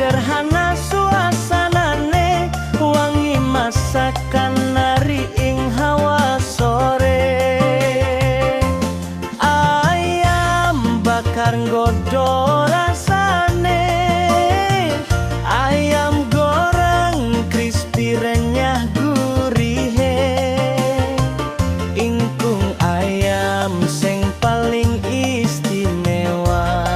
Sederhana suasanane, wangi masakan nari ing hawa sore. Ayam bakar nggoda rasane, ayam goreng crispy renyah gurihe. Ingkung ayam sing paling istimewa,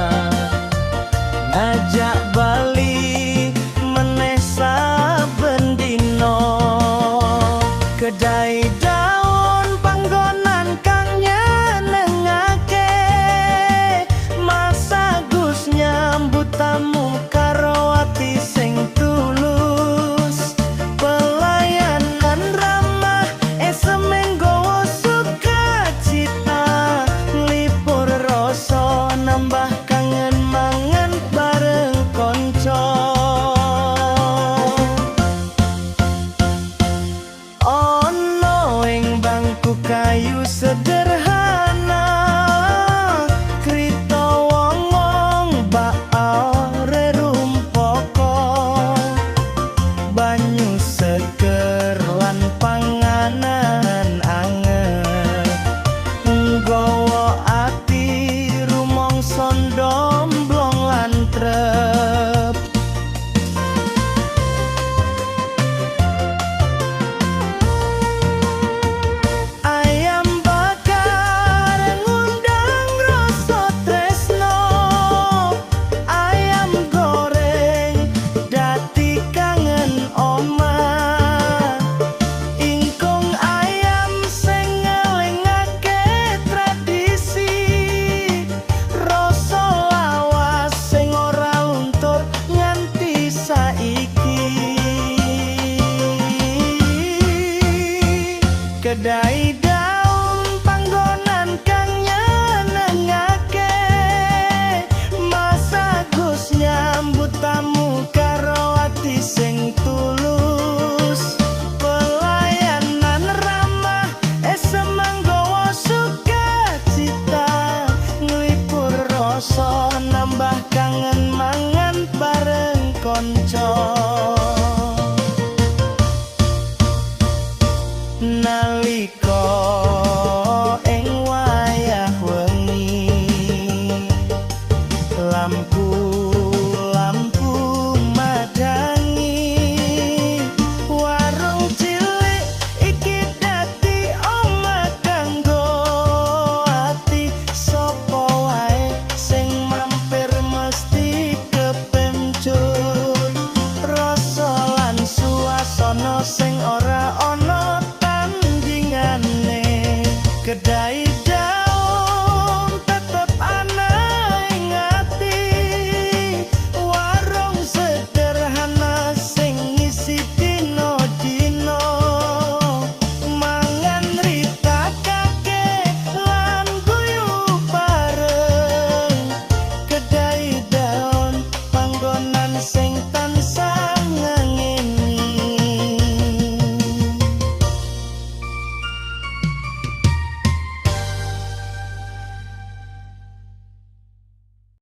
ngajak bali meneh saben dino. Kedai daun panggonan kang nyenengake. Mas Agus nyambut tamu karo ati sing tulus. Pelayanan ramah, eseme nggawa sukacita. Nglipur rasa, nambah kangen mangan bareng konco. Ono ing bangku kayu sederhana, krito wong-wong bakal rerumpoko. Banyu seger lan panganan anget, nggawa ati rumangsa ndomblong lan trep. Ayam bakar ngundang rasa tresno, ayam goreng dadi kangen omah. Ingkung ayam sing ngelingake tradisi, rasa lawas sing ora luntur nganti saiki. Kedai